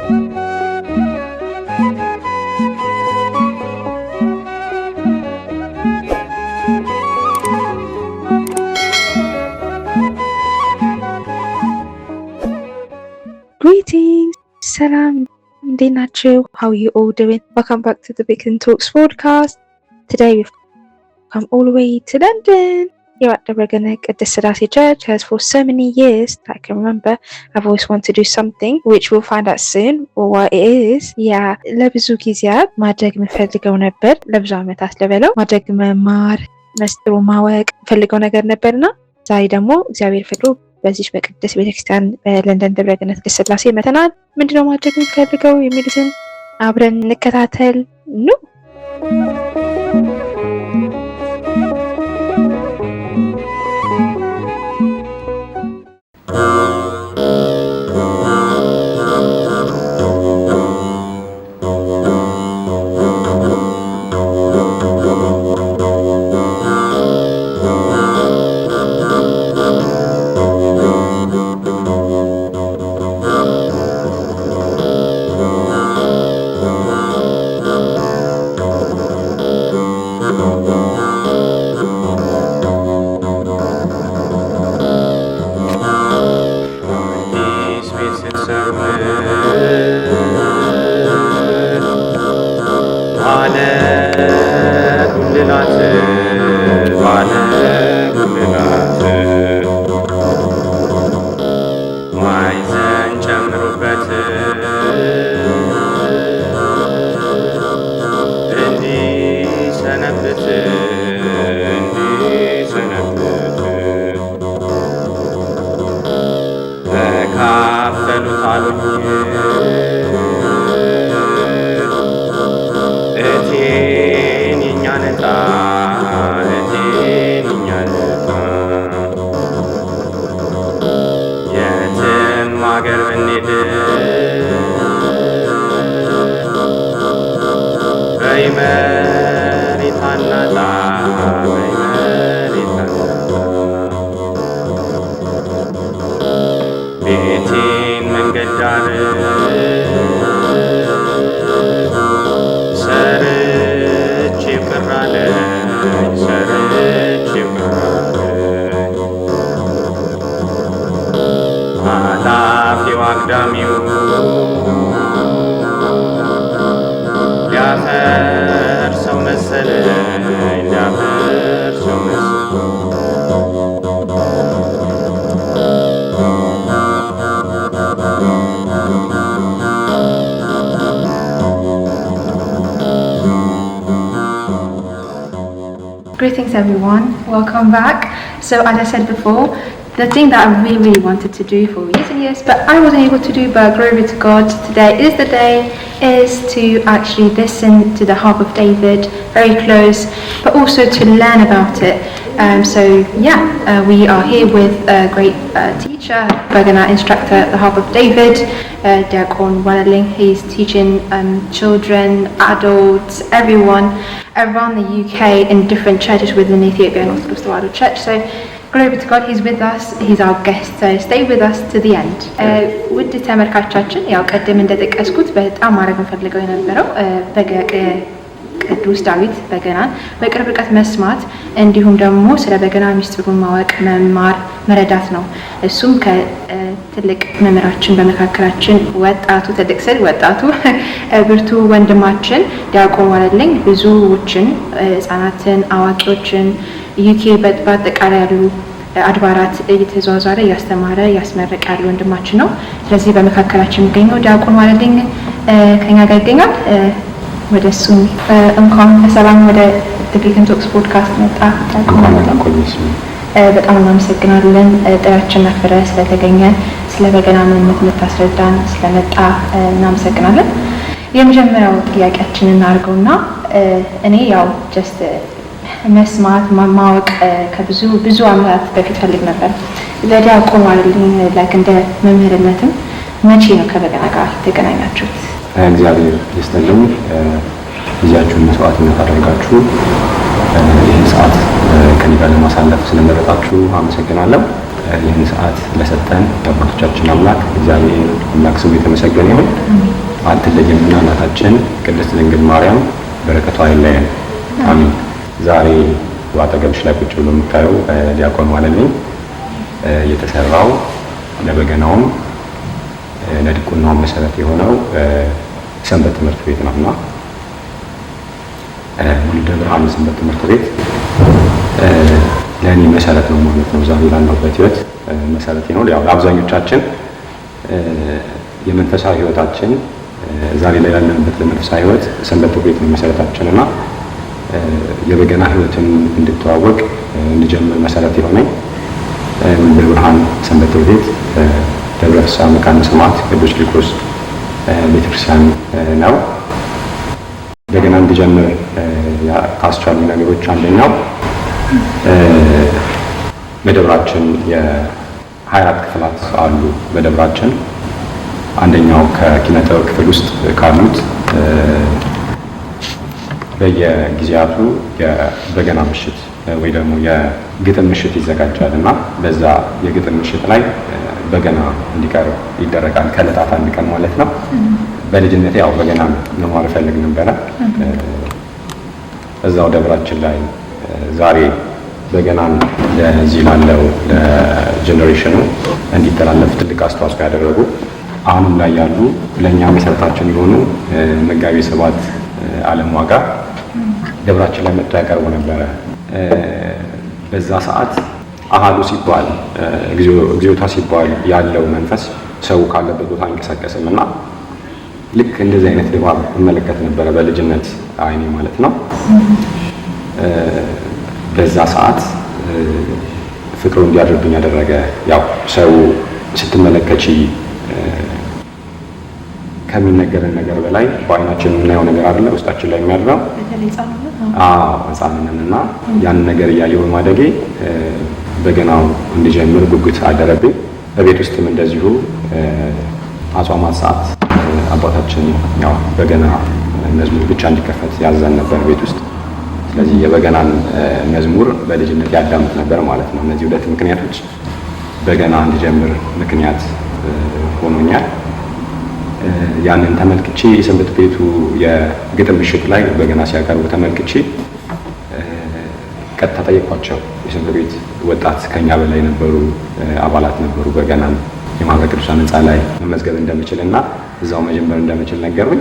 Greetings, ሰላም, እንዴት ናችሁ? How are you all doing? Welcome back to the Beacon Talks podcast. Today we've come all the way to London. Here at Debre Genet Qidist Selassie Church, as for so many years that I can remember, I've always wanted to do something, which we'll find out soon, or what it is. Yeah, ለብዙ ጊዜያት ማድረግ የምፈልገው ነበር፣ ለብዙ ዓመታት ልበለው፣ ማድረግ መማር፣ መስጥሩ ማወቅ የምፈልገው ነገር ነበርና ዛሬ ደግሞ እግዚአብሔር ፈቅዶ በዚች በቅድስት ቤተክርስቲያን በለንደን ደብረ ገነት ቅድስት ሥላሴ መተናል። ምንድነው ማድረግ የምፈልገው የሚሉትን አብረን እንከታተል ኑ። አዲስ ቤት ስትሰሩ ባለ ጉልላት ባለ ጉልላት ማዕዘን ጨምሩበት እንዲሰነብት እንዲሰነብት ተካፈሉት አሉኝ እቴን የእኛን ዕጣ እቴን የእኛን ዕጣ የትም አገር ብንሄድ በይ መሬት አናጣ በይ መሬት አናጣ ቤቴን መንገድ ዳር ሰርቼው ቅር አለኝ ሰርቼው ቅር አለኝ ኃላፊው አግዳሚው ሊያፈርሰው መሰለኝ ሊያፈርሰው መሰለኝ። Greetings everyone, welcome back. So as I said before, the thing that I really, really wanted to do for years and years, but I wasn't able to do, but glory be to God, today is the day, is to actually listen to the harp of David, very close, but also to learn about it. So yeah, we are here with a great teacher, በገና instructor, the harp of David, ዲያቆን Walelign. He's teaching children, adults, everyone around the UK in different churches within Ethiopian Orthodox Tewahedo Church. So glory be to God, he's with us, he's our guest, so stay with us to the end. ውድ ተመልካቻችን፣ ያው ቀደም እንደጠቀስኩት በጣም ማድረግ እንፈልገው የነበረው ቅዱስ ዳዊት በገናን በቅርብ ርቀት መስማት እንዲሁም ደግሞ ስለ በገና ሚስጥሩን ማወቅ፣ መማር፣ መረዳት ነው። እሱም ከትልቅ መምህራችን በመካከላችን ወጣቱ፣ ትልቅ ስል ወጣቱ ብርቱ ወንድማችን ዲያቆን ዋለልኝ ብዙዎችን ህጻናትን፣ አዋቂዎችን UK በአጠቃላይ ያሉ አድባራት እየተዟዟረ እያስተማረ እያስመረቀ ያለ ወንድማችን ነው። ስለዚህ በመካከላችን የሚገኘው ዲያቆን ዋለልኝ ከኛ ጋር ይገኛል። ወደ እሱ እንኳን በሰላም ወደ Beacon Talks podcast መጣ። ዲያቆን ዋለልኝ፣ በጣም እናመሰግናለን። ጥሪያችንን አክብረህ ስለተገኘ፣ ስለ በገና ምንነት የምታስረዳን ስለመጣ እናመሰግናለን። የመጀመሪያው ጥያቄያችንን እናድርገውና እኔ ያው just መስማት ማወቅ ከብዙ ብዙ ዓመታት በፊት ፈልግ ነበር። ለዲያቆን ዋለልኝ like እንደ መምህርነትም መቼ ነው ከበገና ጋር የተገናኛችሁት? እግዚአብሔር ይስጥልኝ። ጊዜያችሁን መስዋዕትነት አድርጋችሁ ይህን ሰዓት ከኔ ጋር ለማሳለፍ ስለመረጣችሁ አመሰግናለሁ። ይህን ሰዓት ለሰጠን የአባቶቻችን አምላክ እግዚአብሔር አምላክ ስሙ የተመሰገነ ይሁን። አትለየምና እናታችን ቅድስት ድንግል ማርያም በረከቷ አይለየን። አሜን። ዛሬ በአጠገብሽ ላይ ቁጭ ብሎ የምታየው ዲያቆን ዋለልኝ የተሰራው ለበገናውም ለዲቁናውም መሰረት የሆነው ሰንበት ትምህርት ቤት ነውና ወልደ ብርሃን ሰንበት ትምህርት ቤት ለእኔ መሰረት ነው ማለት ነው። ዛሬ ላለሁበት ህይወት መሰረት ነው። ያው ለአብዛኞቻችን የመንፈሳዊ ህይወታችን ዛሬ ላይ ላለንበት ለመንፈሳዊ ህይወት ሰንበት ትምህርት ቤት ነው መሰረታችን እና የበገና ህይወትን እንድተዋወቅ እንድጀምር መሰረት የሆነኝ ወልደ ብርሃን ሰንበት ትምህርት ቤት ደብረ ፍስሐ መካነ ሰማዕት ቅዱስ ቂርቆስ ቤተክርስቲያን ነው። በገና እንድጀምር ካስቻሉ ነገሮች አንደኛው በደብራችን የ24 ክፍላት አሉ። በደብራችን አንደኛው ከኪነ ጥበብ ክፍል ውስጥ ካሉት በየጊዜያቱ የበገና ምሽት ወይ ደግሞ የግጥም ምሽት ይዘጋጃል እና በዛ የግጥም ምሽት ላይ በገና እንዲቀርብ ይደረጋል። ከዕለታት አንድ ቀን ማለት ነው። በልጅነቴ ያው በገና መማር እፈልግ ነበረ። እዛው ደብራችን ላይ ዛሬ በገናን ለዚህ ላለው ለጀኔሬሽኑ እንዲተላለፍ ትልቅ አስተዋጽኦ ያደረጉ አሁንም ላይ ያሉ ለእኛ መሰረታችን የሆኑ መጋቤ ስብሐት ዓለም ዋጋ ደብራችን ላይ መጥተው ያቀርቡ ነበረ። በዛ ሰዓት አሃዱ ሲባል እግዚኦታ ሲባል ያለው መንፈስ ሰው ካለበት ቦታ አይንቀሳቀስም እና ልክ እንደዚህ አይነት ድባብ እመለከት ነበረ በልጅነት አይኔ ማለት ነው። በዛ ሰዓት ፍቅሩ እንዲያድርብኝ ያደረገ ያው ሰው ስትመለከቺ ከሚነገረን ነገር በላይ በአይናችን የምናየው ነገር አይደለ ውስጣችን ላይ የሚያድረው። አዎ ሕፃን ነን እና ያን ነገር እያየሁ በማደጌ በገናው እንዲጀምር ጉጉት አደረብኝ። በቤት ውስጥም እንደዚሁ አጽዋማት ሰዓት አባታችን ያው በገና መዝሙር ብቻ እንዲከፈት ያዘን ነበር ቤት ውስጥ። ስለዚህ የበገናን መዝሙር በልጅነት ያዳምጥ ነበር ማለት ነው። እነዚህ ሁለት ምክንያቶች በገና እንዲጀምር ምክንያት ሆኖኛል። ያንን ተመልክቼ የሰንበት ቤቱ የግጥም ምሽት ላይ በገና ሲያቀርቡ ተመልክቼ ቀጥታ ጠየኳቸው። የሰንበት ቤት ወጣት ከኛ በላይ ነበሩ አባላት ነበሩ። በገናን የማህበረ ቅዱሳን ሕንፃ ላይ መመዝገብ እንደምችል እና እዛው መጀመር እንደምችል ነገሩኝ።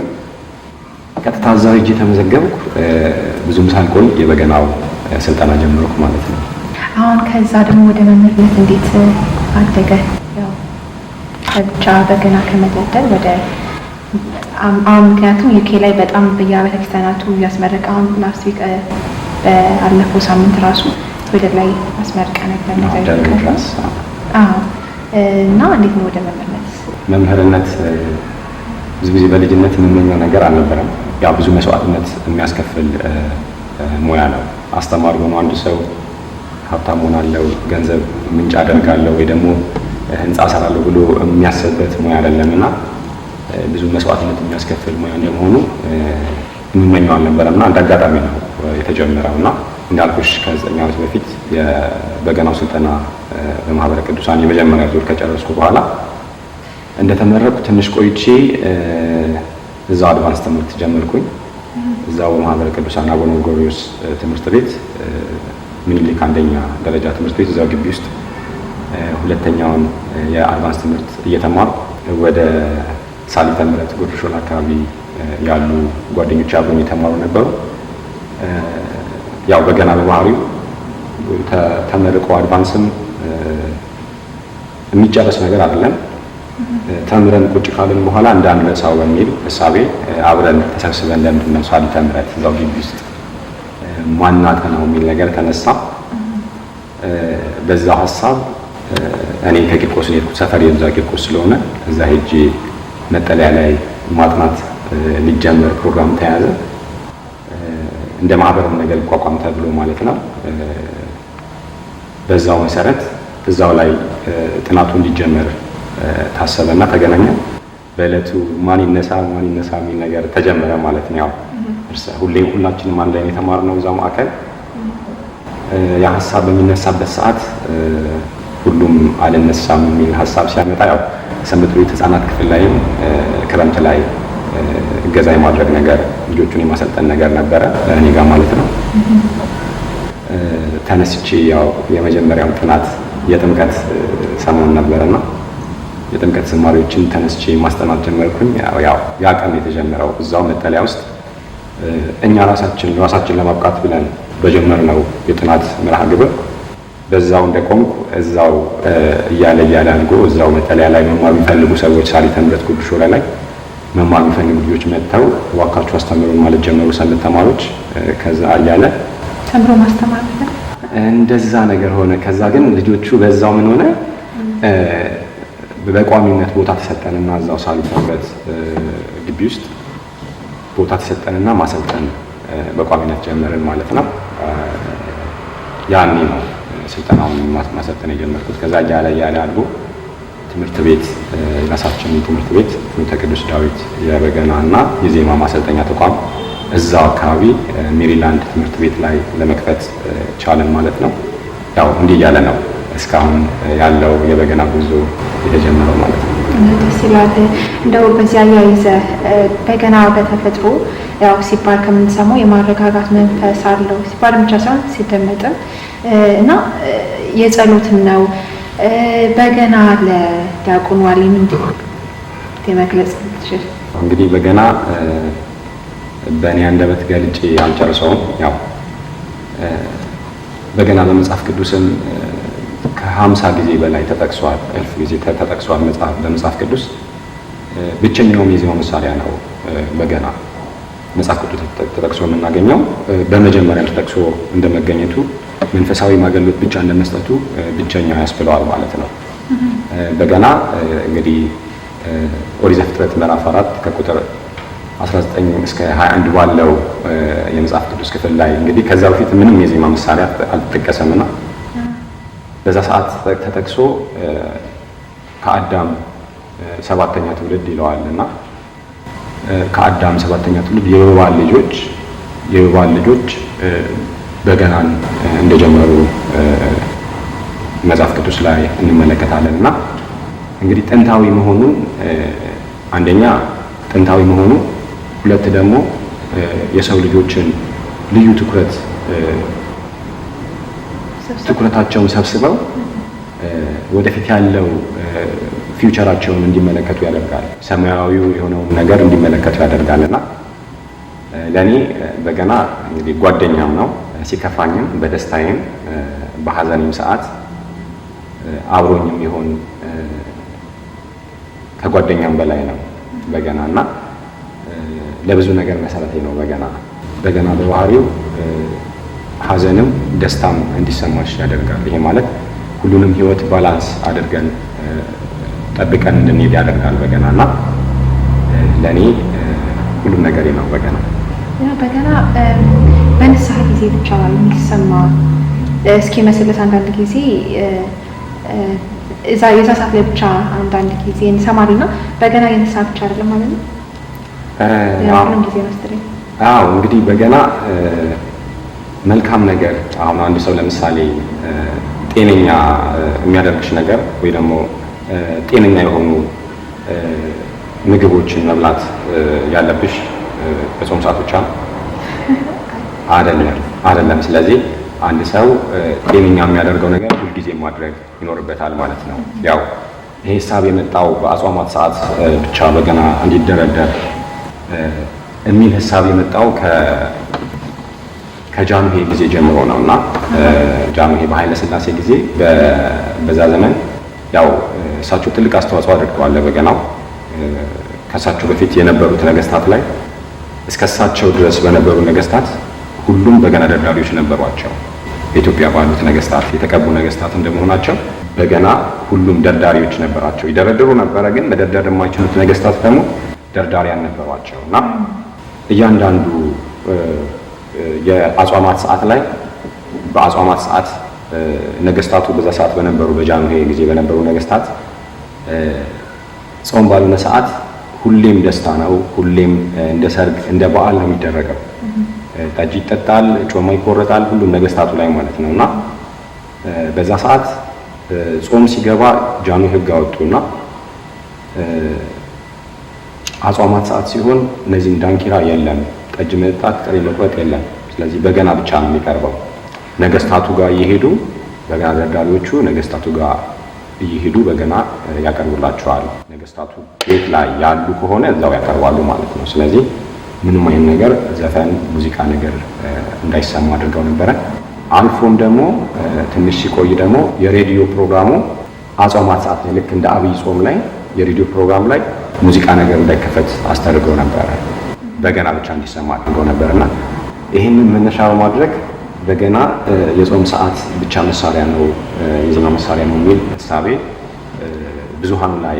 ቀጥታ እዛው ሄጄ ተመዘገብኩ። ብዙም ሳልቆይ የበገናው ስልጠና ጀመርኩ ማለት ነው። አሁን ከዛ ደግሞ ወደ መምህርነት እንዴት አደገ? ያው ብቻ በገና ከመደርደር ወደ አሁን ምክንያቱም ዩኬ ላይ በጣም በየቤተ ክርስቲያናቱ እያስመረቀ አሁን last week በአለፈው ሳምንት ራሱ ወደ ላይ አስመርቀ ነበር። እና እንዴት ነው ወደ መምህርነት? መምህርነት ብዙ ጊዜ በልጅነት የምመኘው ነገር አልነበረም። ያው ብዙ መስዋዕትነት የሚያስከፍል ሙያ ነው። አስተማሪ ሆኖ አንድ ሰው ሀብታም ሆናለሁ፣ ገንዘብ ምንጭ አደርጋለሁ ወይ ደግሞ ህንፃ እሰራለሁ ብሎ የሚያስብበት ሙያ አይደለም እና ብዙ መስዋዕትነት የሚያስከፍል ሙያ እንደመሆኑ የምመኘው አልነበረም እና እንደ አጋጣሚ ነው የተጀመረው እና እንዳልኩሽ ከ9 ዓመት በፊት የበገናው ስልጠና በማህበረ ቅዱሳን የመጀመሪያ ዙር ከጨረስኩ በኋላ እንደተመረቅኩ ትንሽ ቆይቼ እዛው advance ትምህርት ጀመርኩኝ። እዛው በማህበረ ቅዱሳን አቡነ ጎርጎርዮስ ትምህርት ቤት ምኒልክ አንደኛ ደረጃ ትምህርት ቤት እዛው ግቢ ውስጥ ሁለተኛውን የ advance ትምህርት እየተማርኩ ወደ ሳሊተ ምሕረት ጉርድ ሾላ አካባቢ ያሉ ጓደኞች አብረውኝ የተማሩ ነበሩ። ያው በገና በባህሪው ተመርቆ advance ም የሚጨረስ ነገር አይደለም። ተምረን ቁጭ ካልን በኋላ እንዳንረሳው በሚል እሳቤ አብረን ተሰብስበን ለምንድን ነው ሳሊተ ምሕረት እዛው ግቢ ውስጥ ማናጠናው የሚል ነገር ተነሳ። በዛ ሀሳብ እኔ ከቂርቆስ ነው የሄድኩት። ሰፈሬ እዛ ቂርቆስ ስለሆነ እዛ ሄጄ መጠለያ ላይ ማጥናት ሊጀመር ፕሮግራም ተያዘ። እንደ ማህበርም ነገር ይቋቋም ተብሎ ማለት ነው። በዛው መሰረት እዛው ላይ ጥናቱ እንዲጀመር ታሰበና ተገናኘ። በእለቱ ማን ይነሳ ማን ይነሳ የሚል ነገር ተጀመረ ማለት ነው። ያው ሁላችንም አንድ ላይ የተማርነው እዛው ማዕከል ያ ሀሳብ በሚነሳበት ሰዓት ሁሉም አልነሳም የሚል ሀሳብ ሲያመጣ ያው ሰንበት ቤት ህጻናት ክፍል ላይም ክረምት ላይ እገዛ የማድረግ ነገር፣ ልጆቹን የማሰልጠን ነገር ነበረ እኔ ጋር ማለት ነው። ተነስቼ ያው የመጀመሪያው ጥናት የጥምቀት ሰሞን ነበርና የጥምቀት ዝማሬዎችን ተነስቼ ማስጠናት ጀመርኩኝ። ያው ያ ቀን የተጀመረው እዛው መጠለያ ውስጥ እኛ ራሳችን ለማብቃት ብለን በጀመርነው የጥናት መርሃ ግብር በዛው እንደቆምኩ እዛው እያለ እያለ አድጎ እዛው መጠለያ ላይ መማር የሚፈልጉ ሰዎች ሳሊተ ምሕረት ጉርድ ሾላ ላይ መማር የሚፈልጉ ልጆች መጥተው እባካችሁ አስተምሩን ማለት ጀመሩ፣ ሰንበት ተማሪዎች። ከዛ እያለ ተምሮ ማስተማር እንደዛ ነገር ሆነ። ከዛ ግን ልጆቹ በዛው ምን ሆነ፣ በቋሚነት ቦታ ተሰጠንና እዛው ሳሊተ ምሕረት ግቢ ውስጥ ቦታ ተሰጠንና ማሰልጠን በቋሚነት ጀመርን ማለት ነው። ያኔ ነው ስልጠናውን ማሰልጠን የጀመርኩት። ከዛ እያለ እያለ አድጎ ትምህርት ቤት፣ የራሳችንን ትምህርት ቤት ፍኖተ ቅዱስ ዳዊት የበገና እና የዜማ ማሰልጠኛ ተቋም እዛው አካባቢ ሜሪላንድ ትምህርት ቤት ላይ ለመክፈት ቻለን ማለት ነው። ያው እንዲህ እያለ ነው እስካሁን ያለው የበገና ጉዞ የተጀመረው ማለት ነው። ደስ ይላል። እንደው በዚያ አያይዘህ በገና በተፈጥሮ ያው ሲባል ከምንሰማው የማረጋጋት መንፈስ አለው ሲባል ብቻ ሳይሆን ሲደመጥም እና የጸሎትም ነው። በገና ለዲያቆን ዋሊ ምንድን የመግለጽ ትችል? እንግዲህ በገና በእኔ አንደበት ገልጬ አልጨርሰውም። ያው በገና በመጽሐፍ ቅዱስም ከ50 ጊዜ በላይ ተጠቅሷል፣ እልፍ ጊዜ ተጠቅሷል በመጽሐፍ ቅዱስ። ብቸኛውም የዜማ መሳሪያ ነው በገና መጽሐፍ ቅዱስ ተጠቅሶ የምናገኘው። በመጀመሪያም ተጠቅሶ እንደመገኘቱ መንፈሳዊ ማገልገሎት ብቻ እንደመስጠቱ ብቸኛው ያስብለዋል ማለት ነው። በገና እንግዲህ ኦሪት ዘፍጥረት ምዕራፍ 4 ከቁጥር 19 እስከ 21 ባለው የመጽሐፍ ቅዱስ ክፍል ላይ እንግዲህ ከዛ በፊት ምንም የዜማ መሳሪያ አልተጠቀሰምና በዛ ሰዓት ተጠቅሶ ከአዳም ሰባተኛ ትውልድ ይለዋልና ከአዳም ሰባተኛ ትውልድ የዮባል ልጆች በገናን እንደጀመሩ መጽሐፍ ቅዱስ ላይ እንመለከታለን። እና እንግዲህ ጥንታዊ መሆኑን አንደኛ ጥንታዊ መሆኑ፣ ሁለት ደግሞ የሰው ልጆችን ልዩ ትኩረታቸውን ሰብስበው ወደፊት ያለው ፊውቸራቸውን እንዲመለከቱ ያደርጋል። ሰማያዊው የሆነውን ነገር እንዲመለከቱ ያደርጋልና ለኔ በገና እንግዲህ ጓደኛም ነው። ሲከፋኝም፣ በደስታዬም፣ በሀዘኔም ሰዓት አብሮኝም ይሆን ከጓደኛም በላይ ነው በገና እና ለብዙ ነገር መሰረቴ ነው በገና። በገና በባህሪው ሀዘንም ደስታም እንዲሰማሽ ያደርጋል። ይሄ ማለት ሁሉንም ህይወት balance አድርገን ጠብቀን እንድንሄድ ያደርጋል በገና እና ለኔ ሁሉም ነገሬ ነው በገና። በገና በንስሐ ጊዜ ብቻ የሚሰማ እስኪመስልስ አንዳንድ ጊዜ የዛ ሰዓት ላይ ብቻ አንዳንድ ጊዜ እንሰማለን እና በገና የንስሐ ብቻ አይደለም ማለት ነው። ሁሉም ጊዜ መሰለኝ። አዎ እንግዲህ በገና መልካም ነገር፣ አሁን አንድ ሰው ለምሳሌ ጤነኛ የሚያደርግሽ ነገር ወይ ደግሞ ጤነኛ የሆኑ ምግቦችን መብላት ያለብሽ በጾም ሰዓት ብቻ አይደለም። ስለዚህ አንድ ሰው ጤነኛ የሚያደርገው ነገር ሁልጊዜ ማድረግ ይኖርበታል ማለት ነው። ያው ይሄ ሀሳብ የመጣው በአጽዋማት ሰዓት ብቻ በገና እንዲደረደር የሚል ሀሳብ የመጣው ከጃንሆይ ጊዜ ጀምሮ ነውና ጃንሆይ በኃይለ ሥላሴ ጊዜ በዛ ዘመን ያው እሳቸው ትልቅ አስተዋጽኦ አድርገዋል ለበገናው። ከእሳቸው በፊት የነበሩት ነገስታት ላይ እስከ እሳቸው ድረስ በነበሩ ነገስታት ሁሉም በገና ደርዳሪዎች ነበሯቸው። በኢትዮጵያ ባሉት ነገስታት የተቀቡ ነገስታት እንደመሆናቸው በገና ሁሉም ደርዳሪዎች ነበራቸው። ይደረድሩ ነበረ፣ ግን መደርደር የማይችሉት ነገስታት ደግሞ ደርዳሪያን ነበሯቸው እና እያንዳንዱ የአጽዋማት ሰዓት ላይ በአጽዋማት ሰዓት ነገስታቱ በዛ ሰዓት በነበሩ በጃንሆይ ጊዜ በነበሩ ነገስታት ጾም ባልሆነ ሰዓት ሁሌም ደስታ ነው። ሁሌም እንደ ሰርግ እንደ በዓል ነው የሚደረገው። ጠጅ ይጠጣል፣ ጮማ ይቆረጣል፣ ሁሉም ነገስታቱ ላይ ማለት ነው እና በዛ ሰዓት ጾም ሲገባ ጃንሆይ ሕግ አወጡና አጽዋማት ሰዓት ሲሆን እነዚህን ዳንኪራ የለም፣ ጠጅ መጠጣት፣ ጥሬ መቁረጥ የለም። ስለዚህ በገና ብቻ ነው የሚቀርበው። ነገስታቱ ጋር እየሄዱ በገና ደርዳሪዎቹ ነገስታቱ ጋር እየሄዱ በገና ያቀርቡላቸዋል። ነገስታቱ ቤት ላይ ያሉ ከሆነ እዛው ያቀርባሉ ማለት ነው። ስለዚህ ምንም አይነት ነገር ዘፈን፣ ሙዚቃ ነገር እንዳይሰማ አድርገው ነበረ። አልፎም ደግሞ ትንሽ ሲቆይ ደግሞ የሬዲዮ ፕሮግራሙ አጽዋማት ሰዓት ላይ ልክ እንደ አብይ ጾም ላይ የሬዲዮ ፕሮግራም ላይ ሙዚቃ ነገር እንዳይከፈት አስደርገው ነበረ። በገና ብቻ እንዲሰማ አድርገው ነበርና ይህንን መነሻ በማድረግ በገና የጾም ሰዓት ብቻ መሳሪያ ነው፣ የዜማ መሳሪያ ነው የሚል እሳቤ ብዙሃኑ ላይ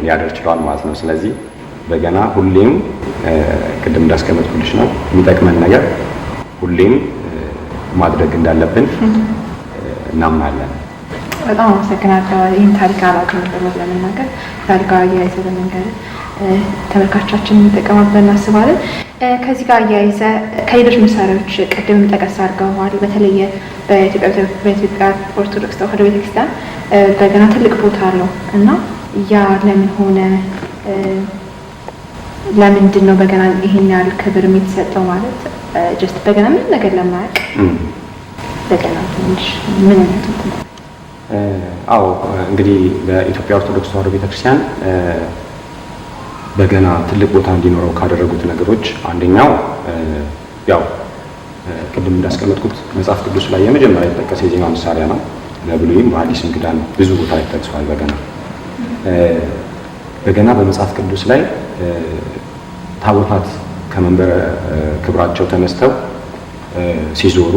ሊያደር ችሏል ማለት ነው። ስለዚህ በገና ሁሌም ቅድም እንዳስቀመጥኩልሽ ነው የሚጠቅመን ነገር ሁሌም ማድረግ እንዳለብን እናምናለን። በጣም አመሰግናለሁ። ይህን ታሪክ አላውቅም ነበር ለመናገር ታሪካዊ አያይዘህ በመንገድ ተመልካቾቻችን ይጠቀማል ብለን እናስባለን። ከዚህ ጋር አያይዘህ ከሌሎች መሳሪያዎች ቅድም ጠቀስ አድርገዋል። በተለየ በኢትዮጵያ ኦርቶዶክስ ተዋሕዶ ቤተክርስቲያን በገና ትልቅ ቦታ አለው እና ያ ለምን ሆነ? ለምንድን ነው በገና ይሄን ያህል ክብር የተሰጠው? ማለት just በገና ምንም ነገር ለማያውቅ በገና ትንሽ ምን? አዎ፣ እንግዲህ በኢትዮጵያ ኦርቶዶክስ ተዋሕዶ ቤተክርስቲያን በገና ትልቅ ቦታ እንዲኖረው ካደረጉት ነገሮች አንደኛው ያው ቅድም እንዳስቀመጥኩት መጽሐፍ ቅዱስ ላይ የመጀመሪያ የተጠቀሰ የዜማ መሳሪያ ነው። በብሉይም በሐዲስም ኪዳን ብዙ ቦታ ላይ ተጠቅሷል። በገና በመጽሐፍ ቅዱስ ላይ ታቦታት ከመንበረ ክብራቸው ተነስተው ሲዞሩ፣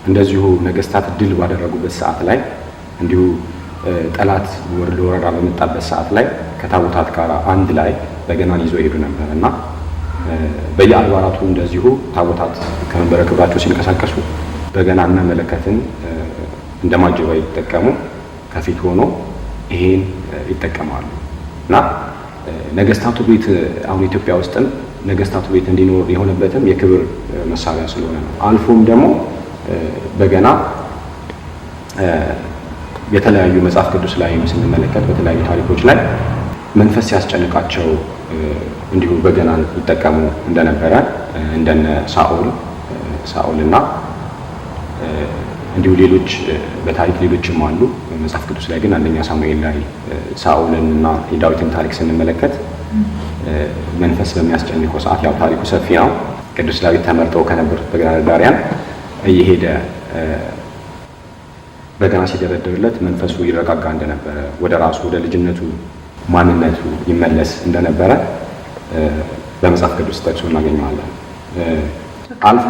እንደዚሁ ነገስታት ድል ባደረጉበት ሰዓት ላይ፣ እንዲሁ ጠላት ለወረራ በመጣበት ሰዓት ላይ ከታቦታት ጋር አንድ ላይ በገናን ይዞ ይሄዱ ነበር እና በየአድባራቱ እንደዚሁ ታቦታት ከመንበረ ክብራቸው ሲንቀሳቀሱ በገናና መለከትን እንደ ማጀቢያ ይጠቀሙ፣ ከፊት ሆኖ ይሄን ይጠቀማሉ እና ነገስታቱ ቤት አሁን ኢትዮጵያ ውስጥም ነገስታቱ ቤት እንዲኖር የሆነበትም የክብር መሳሪያ ስለሆነ ነው። አልፎም ደግሞ በገና የተለያዩ መጽሐፍ ቅዱስ ላይ ስንመለከት በተለያዩ ታሪኮች ላይ መንፈስ ሲያስጨንቃቸው እንዲሁ በገናን ይጠቀሙ እንደነበረ እንደነ ሳኦል እና እንዲሁ ሌሎች በታሪክ ሌሎችም አሉ። መጽሐፍ ቅዱስ ላይ ግን አንደኛ ሳሙኤል ላይ ሳኦልን እና የዳዊትን ታሪክ ስንመለከት መንፈስ በሚያስጨንቀው ሰዓት፣ ያው ታሪኩ ሰፊ ነው። ቅዱስ ዳዊት ተመርጠው ከነበሩት በገና ደርዳሪያን እየሄደ በገና ሲደረድርለት መንፈሱ ይረጋጋ እንደነበረ፣ ወደ ራሱ ወደ ልጅነቱ ማንነቱ ይመለስ እንደነበረ በመጽሐፍ ቅዱስ ጠቅሶ እናገኘዋለን። አልፎ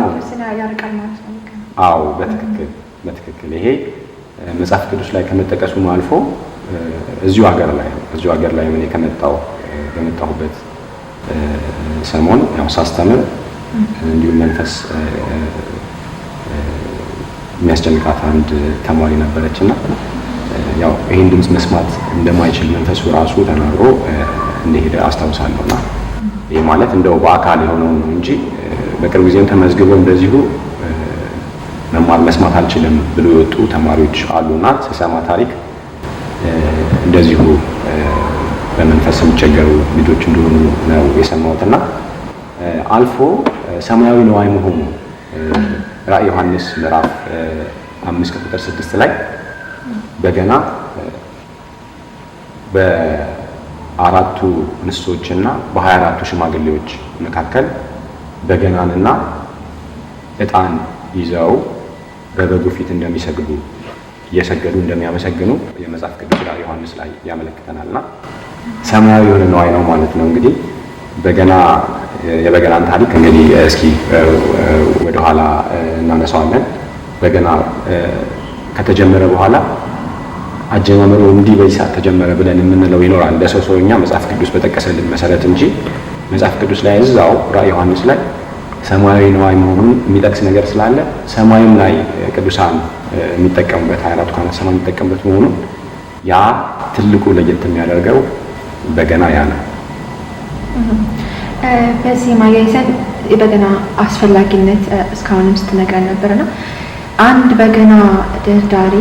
አዎ፣ በትክክል በትክክል። ይሄ መጽሐፍ ቅዱስ ላይ ከመጠቀሱም አልፎ እዚሁ ሀገር ላይ እኔ በመጣሁበት ሰሞን ያው ሳስተምር እንዲሁም መንፈስ የሚያስጨንቃት አንድ ተማሪ ነበረች እና ያው ይህን ድምፅ መስማት እንደማይችል መንፈሱ ራሱ ተናግሮ እንደሄደ አስታውሳለሁ። እና ይህ ማለት እንደው በአካል የሆነውን ነው እንጂ በቅርብ ጊዜም ተመዝግበው እንደዚሁ መማር መስማት አልችልም ብሎ የወጡ ተማሪዎች አሉና ስሰማ ታሪክ እንደዚሁ በመንፈስ የሚቸገሩ ልጆች እንደሆኑ ነው የሰማሁት። እና አልፎ ሰማያዊ ነዋይ መሆኑ ራዕይ ዮሐንስ ምዕራፍ 5 ከቁጥር 6 ላይ በገና በአራቱ እንስሶችና በ24ቱ ሽማግሌዎች መካከል በገናንና ዕጣን ይዘው በበጉ ፊት እንደሚሰግዱ፣ እየሰገዱ እንደሚያመሰግኑ የመጽሐፍ ቅዱስ ራዕይ ዮሐንስ ላይ ያመለክተናልና ሰማያዊ የሆነ ነዋይ ነው ማለት ነው። እንግዲህ የበገናን ታሪክ እንግዲህ እስኪ ወደኋላ እናነሳዋለን። በገና ከተጀመረ በኋላ አጀማመሩ እንዲህ በዚህ ሰዓት ተጀመረ ብለን የምንለው ይኖራል። ለሰው ሰውኛ መጽሐፍ ቅዱስ በጠቀሰልን መሰረት እንጂ መጽሐፍ ቅዱስ ላይ እዛው ራዕይ ዮሐንስ ላይ ሰማያዊ ነዋይ መሆኑን የሚጠቅስ ነገር ስላለ ሰማይም ላይ ቅዱሳን የሚጠቀሙበት፣ 24ቱ ካህናተ ሰማይ የሚጠቀሙበት መሆኑን ያ ትልቁ ለየት የሚያደርገው በገና ያ ነው። በዚህ ማያይዘን የበገና አስፈላጊነት እስካሁንም ስትነግረን ነበርና አንድ በገና ደርዳሪ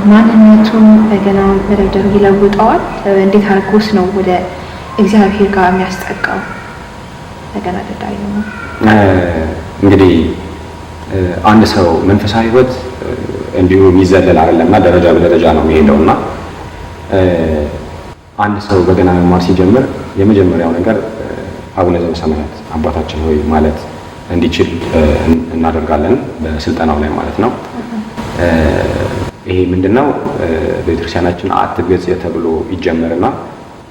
ማንነቱን በገና መደርደሩ ይለውጠዋል? እንዴት አድርጎስ ነው ወደ እግዚአብሔር ጋር የሚያስጠጋው በገና ደርዳሪ ነው? እንግዲህ አንድ ሰው መንፈሳዊ ሕይወት እንዲሁ የሚዘለል አይደለምና ደረጃ በደረጃ ነው የሚሄደውና አንድ ሰው በገና መማር ሲጀምር የመጀመሪያው ነገር አቡነ ዘበሰማያት አባታችን ሆይ ማለት እንዲችል እናደርጋለን በስልጠናው ላይ ማለት ነው። ይሄ ምንድነው? ቤተክርስቲያናችን አትብ ገጽ ተብሎ ይጀመርና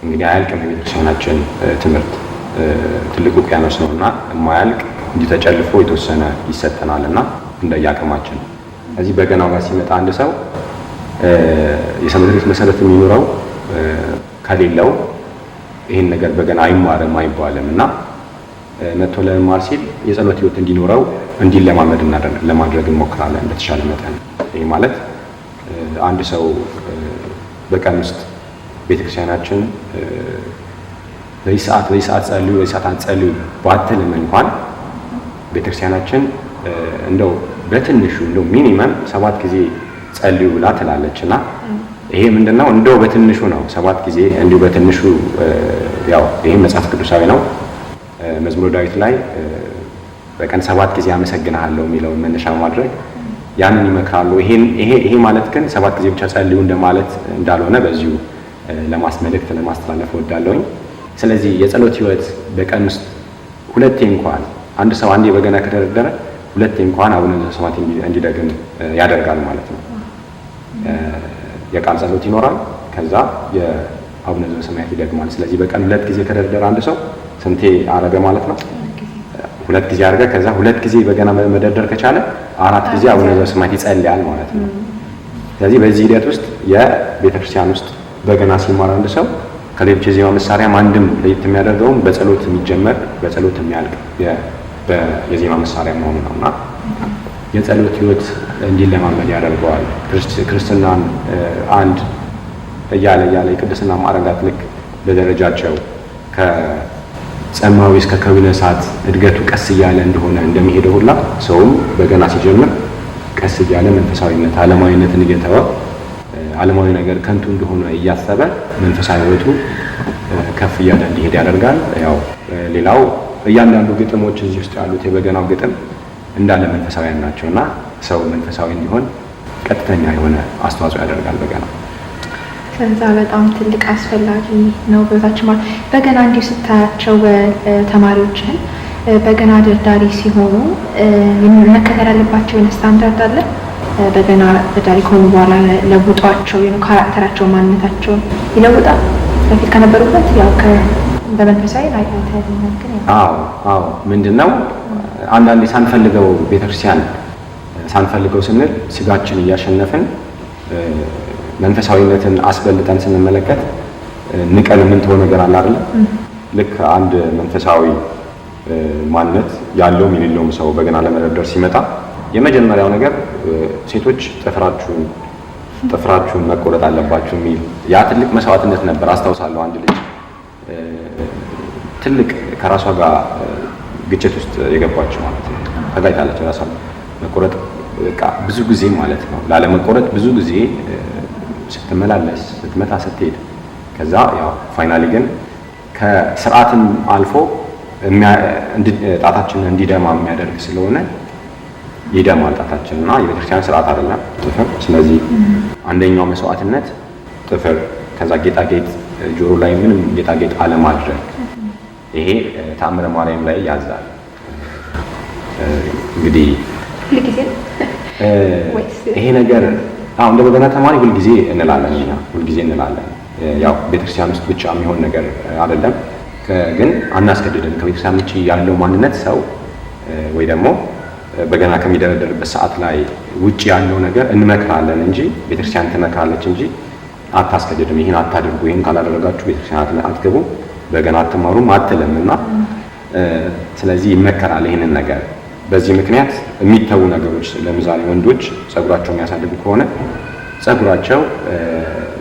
እንግዲህ አያልቅም። የቤተክርስቲያናችን ትምህርት ትልቅ ውቅያኖስ ነውና የማያልቅ እንዲህ ተጨልፎ የተወሰነ ይሰጠናልና እንደየአቅማችን። እዚህ በገናው ጋር ሲመጣ አንድ ሰው የሰንበት ቤት መሰረት የሚኖረው ከሌለው ይሄን ነገር በገና አይማርም አይባልም እና መጥቶ ለመማር ሲል የጸሎት ህይወት እንዲኖረው እንዲለማመድ ለማድረግ እንሞክራለን በተሻለ መጠን። ይሄ ማለት አንድ ሰው በቀን ውስጥ ቤተክርስቲያናችን በዚህ ሰዓት ጸልዩ፣ በዚህ ሰዓት አትጸልዩ ባትልም እንኳን ቤተክርስቲያናችን እንደው በትንሹ እንደው minimum 7 ጊዜ ጸልዩ ብላ ትላለች እና ይሄ ምንድነው? እንደው በትንሹ ነው 7 ጊዜ እንዲሁ በትንሹ። ያው ይሄ መጽሐፍ ቅዱሳዊ ነው። መዝሙረ ዳዊት ላይ በቀን 7 ጊዜ አመሰግናለሁ የሚለውን መነሻ በማድረግ ያንን ይመክራሉ። ይሄ ማለት ግን 7 ጊዜ ብቻ ጸልዩ እንደማለት እንዳልሆነ በዚሁ ለማስመልክት ለማስተላለፍ እወዳለሁኝ። ስለዚህ የጸሎት ህይወት በቀን ውስጥ ሁለቴ እንኳን አንድ ሰው አንዴ በገና ከተደረደረ ሁለቴ እንኳን አቡነ ዘበሰማያት እንዲደግም ያደርጋል ማለት ነው። የቃል ጸሎት ይኖራል፣ ከዛ የአቡነ ዘበሰማያት ይደግማል። ስለዚህ በቀን 2 ጊዜ ከተደረደረ አንድ ሰው ስንቴ አረገ ማለት ነው? 2 ጊዜ አረገ። ከዛ 2 ጊዜ በገና መደርደር ከቻለ 4 ጊዜ አቡነ ዘበሰማያት ይጸልያል ማለት ነው። ስለዚህ በዚህ ሂደት ውስጥ የቤተክርስቲያን ውስጥ በገና ሲማር አንድ ሰው ከሌሎች የዜማ መሳሪያም አንድም ለየት የሚያደርገውም በጸሎት የሚጀመር በጸሎት የሚያልቅ የዜማ መሳሪያ መሆኑ ነውና የጸሎት ህይወት እንዲለማመድ ያደርገዋል። ክርስትናን አንድ እያለ እያለ የቅድስና ማዕረጋት ልክ በደረጃቸው ከጸማዊ እስከ ከዊነ እሳት እድገቱ ቀስ እያለ እንደሆነ እንደሚሄደው ሁላ ሰውም በገና ሲጀምር ቀስ እያለ መንፈሳዊነት ዓለማዊነትን እየተወ ዓለማዊ ነገር ከንቱ እንደሆነ እያሰበ መንፈሳዊ ህይወቱ ከፍ እያለ እንዲሄድ ያደርጋል። ያው ሌላው እያንዳንዱ ግጥሞች እዚህ ውስጥ ያሉት የበገናው ግጥም እንዳለ መንፈሳዊያን ናቸውና ሰው መንፈሳዊ እንዲሆን ቀጥተኛ የሆነ አስተዋጽኦ ያደርጋል በገና። ከዛ በጣም ትልቅ አስፈላጊ ነው በታች ማለት በገና እንዲሁ ስታያቸው ተማሪዎችን በገና ደርዳሪ ሲሆኑ መከተል ያለባቸው የሆነ ስታንዳርድ አለ። በገና ደርዳሪ ከሆኑ በኋላ ለውጧቸው የሆነ character ኣቸው ማንነታቸውን ይለውጣል በፊት ከነበሩበት ያው በመንፈሳዊ ላይ አይተናል። አዎ አዎ፣ ምንድነው አንዳንዴ ሳንፈልገው ቤተክርስቲያን ሳንፈልገው ስንል ስጋችን እያሸነፍን መንፈሳዊነትን አስበልጠን ስንመለከት ንቀን የምንተወው ነገር አለ አይደል? ልክ አንድ መንፈሳዊ ማንነት ያለውም የሌለውም ሰው በገና ለመደርደር ሲመጣ የመጀመሪያው ነገር ሴቶች ጥፍራችሁን መቆረጥ አለባችሁ የሚል ያ ትልቅ መስዋዕትነት ነበር። አስታውሳለሁ አንድ ልጅ ትልቅ ከራሷ ጋር ግጭት ውስጥ የገባች ማለት ነው። ተጋጭታለች። ራሷን መቆረጥ በቃ ብዙ ጊዜ ማለት ነው ላለመቆረጥ ብዙ ጊዜ ስትመላለስ ስትመታ ስትሄድ፣ ከዛ ያው finally ግን ከስርዓትም አልፎ ጣታችንን እንዲደማ የሚያደርግ ስለሆነ ይደማል ጣታችን እና የቤተክርስቲያን ስርዓት አይደለም ጥፍር። ስለዚህ አንደኛው መስዋዕትነት ጥፍር፣ ከዛ ጌጣጌጥ ጆሮ ላይ ምንም ጌጣጌጥ አለማድረግ፣ ይሄ ተአምረ ማርያም ላይ ያዛል። እንግዲህ ይሄ ነገር አሁን እንደ በገና ተማሪ ሁልጊዜ እንላለን እኛ ሁልጊዜ እንላለን። ያው ቤተክርስቲያን ውስጥ ብቻ የሚሆን ነገር አይደለም፣ ግን አናስገድድም። ከቤተክርስቲያን ውጪ ያለው ማንነት ሰው ወይ ደግሞ በገና ከሚደረደርበት ሰዓት ላይ ውጪ ያለው ነገር እንመክራለን እንጂ ቤተክርስቲያን ትመክራለች እንጂ አታስገድድም። ይሄን አታድርጉ፣ ይሄን ካላደረጋችሁ ቤተክርስቲያን አትገቡ፣ በገና አትማሩም አትልም እና ስለዚህ ይመከራል ይሄንን ነገር። በዚህ ምክንያት የሚተዉ ነገሮች ለምሳሌ ወንዶች ጸጉራቸውን የሚያሳድጉ ከሆነ ጸጉራቸው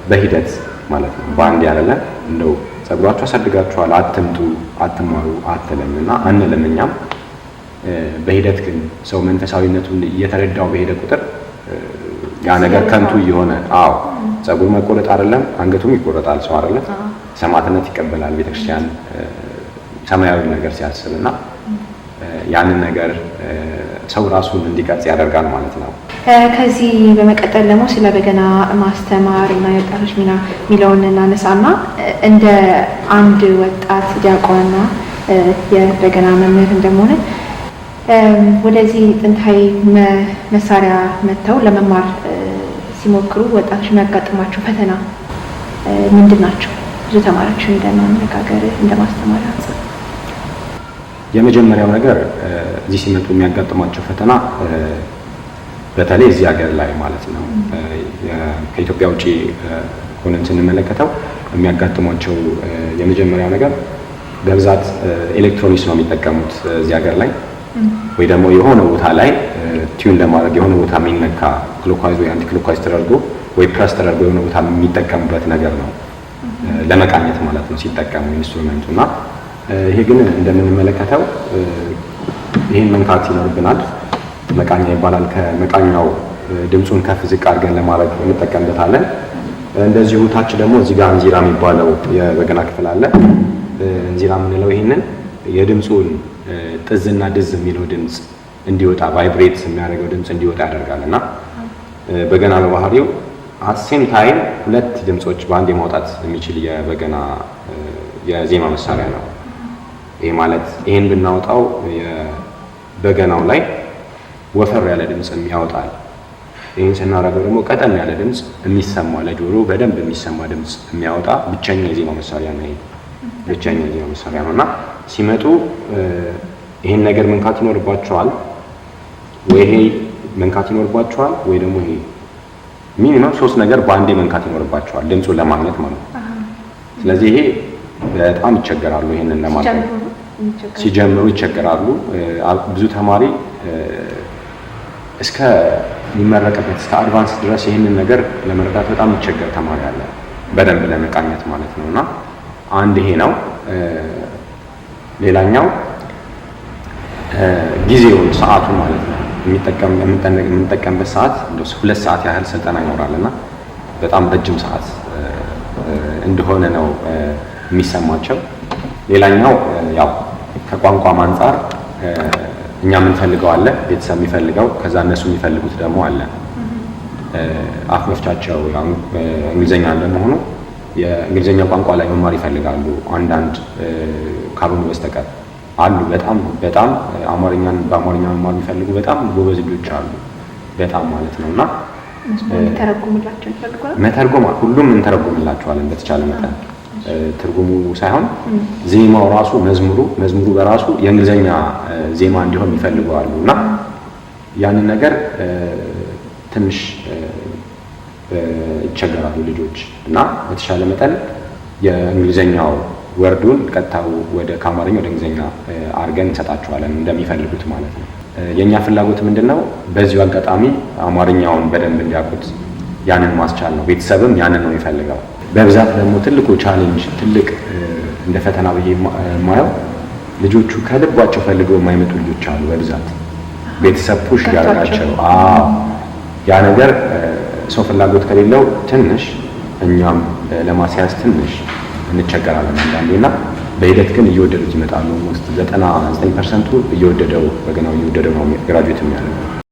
በሂደት ማለት ነው በአንድ አይደለም፣ እንደው ጸጉራቸው አሳድጋችኋል አትምጡ፣ አትማሩ አትልም እና አንልም እኛም። በሂደት ግን ሰው መንፈሳዊነቱን እየተረዳው በሄደ ቁጥር ያ ነገር ከንቱ እየሆነ፣ አዎ፣ ጸጉር መቆረጥ አይደለም አንገቱም ይቆረጣል ሰው አይደለም፣ ሰማዕትነት ይቀበላል ቤተክርስቲያን ሰማያዊ ነገር ሲያስብና ያንን ነገር ሰው ራሱን እንዲቀርጽ ያደርጋል ማለት ነው። ከዚህ በመቀጠል ደግሞ ስለ በገና ማስተማር እና የወጣቶች ሚና የሚለውን እናነሳና እንደ አንድ ወጣት ዲያቆንና የበገና መምህር እንደመሆነ ወደዚህ ጥንታዊ መሳሪያ መጥተው ለመማር ሲሞክሩ ወጣቶች የሚያጋጥሟቸው ፈተና ምንድን ናቸው? ብዙ ተማሪዎች እንደማነጋገር እንደማስተማር አንጻር። የመጀመሪያው ነገር እዚህ ሲመጡ የሚያጋጥሟቸው ፈተና በተለይ እዚህ ሀገር ላይ ማለት ነው፣ ከኢትዮጵያ ውጪ ሆነን ስንመለከተው የሚያጋጥሟቸው የመጀመሪያው ነገር በብዛት ኤሌክትሮኒክስ ነው የሚጠቀሙት እዚህ ሀገር ላይ፣ ወይ ደግሞ የሆነ ቦታ ላይ tune ለማድረግ የሆነ ቦታ የሚነካ clockwise ወይ anti clockwise ተደርጎ ወይ ፕረስ ተደርጎ የሆነ ቦታ የሚጠቀሙበት ነገር ነው ለመቃኘት ማለት ነው ሲጠቀሙ instrument ኡ። እና ይሄ ግን እንደምንመለከተው ይህን መንካት ይኖርብናል። መቃኛ ይባላል። ከመቃኛው ድምፁን ከፍ ዝቅ አድርገን ለማድረግ እንጠቀምበታለን። እንደዚሁ ታች ደግሞ እዚህ ጋር እንዚራ የሚባለው የበገና ክፍል አለ። እንዚራ የምንለው ይህንን የድምፁን ጥዝና ድዝ የሚለው ድምፅ እንዲወጣ፣ vibrate የሚያደርገው ድምፅ እንዲወጣ ያደርጋል። እና በገና በባህሪው at same time ሁለት ድምፆች በአንድ የማውጣት የሚችል የበገና የዜማ መሳሪያ ነው። ይሄ ማለት ይሄን ብናወጣው በገናው ላይ ወፈር ያለ ድምፅ ያወጣል። ይህን ስናደርገው ደግሞ ቀጠን ያለ ድምፅ የሚሰማ፣ ለጆሮ በደንብ የሚሰማ ድምፅ የሚያወጣ ብቸኛ የዜማ መሳሪያ ነው። ይሄ ብቸኛ የዜማ መሳሪያ ነው። እና ሲመጡ ይሄን ነገር መንካት ይኖርባቸዋል፣ ወይ ይሄ መንካት ይኖርባቸዋል፣ ወይ ደግሞ ይሄ። Minimum ሶስት ነገር በአንዴ መንካት ይኖርባቸዋል ድምፁን ለማግኘት ማለት ነው። ስለዚህ ይሄ በጣም ይቸገራሉ ይሄንን ለማድረግ። ሲጀምሩ ይቸገራሉ። ብዙ ተማሪ እስከ የሚመረቅበት እስከ advance ድረስ ይህንን ነገር ለመረዳት በጣም የሚቸገር ተማሪ አለ፣ በደንብ ለመቃኘት ማለት ነው። እና አንድ ይሄ ነው። ሌላኛው ጊዜውን፣ ሰዓቱን ማለት ነው። የምንጠቀምበት ሰዓት እንደው 2 ሰዓት ያህል ስልጠና ይኖራል እና በጣም ረጅም ሰዓት እንደሆነ ነው የሚሰማቸው። ሌላኛው ያው ከቋንቋም አንጻር እኛ የምንፈልገው አለ፣ ቤተሰብ የሚፈልገው፣ ከዛ እነሱ የሚፈልጉት ደግሞ አለ። አፍ መፍቻቸው እንግሊዝኛ እንደመሆኑ የእንግሊዝኛ ቋንቋ ላይ መማር ይፈልጋሉ። አንዳንድ ካልሆኑ በስተቀር አሉ። በጣም በጣም አማርኛን በአማርኛ መማር የሚፈልጉ በጣም ጎበዝ ልጆች አሉ። በጣም ማለት ነው። እና ተረጉምላቸው ይፈልጋሉ። መተርጎም ሁሉም እንተረጉምላቸዋለን በተቻለ መጠን። ትርጉሙ ሳይሆን ዜማው ራሱ፣ መዝሙሩ በራሱ የእንግሊዝኛ ዜማ እንዲሆን ይፈልጉ አሉ። እና ያንን ነገር ትንሽ ይቸገራሉ ልጆች። እና በተሻለ መጠን የእንግሊዝኛው word ኡን ቀጥታ ወደ ከአማርኛ ወደ እንግሊዝኛ አድርገን እንሰጣቸዋለን እንደሚፈልጉት ማለት ነው። የእኛ ፍላጎት ምንድን ነው? በዚሁ አጋጣሚ አማርኛውን በደንብ እንዲያውቁት ያንን ማስቻል ነው። ቤተሰብም ያንን ነው የሚፈልገው። በብዛት ደግሞ ትልቁ challenge፣ ትልቅ እንደ ፈተና ብዬ የማየው ልጆቹ ከልባቸው ፈልገው የማይመጡ ልጆች አሉ። በብዛት ቤተሰብ push ያደርጋቸው። አዎ፣ ያ ነገር ሰው ፍላጎት ከሌለው ትንሽ እኛም ለማስያዝ ትንሽ እንቸገራለን አንዳንዴ። እና በሂደት ግን እየወደዱት ይመጣሉ። ውስጥ 99% ኡ እየወደደው፣ በገናው እየወደደው ነው graduate የሚያደርገው።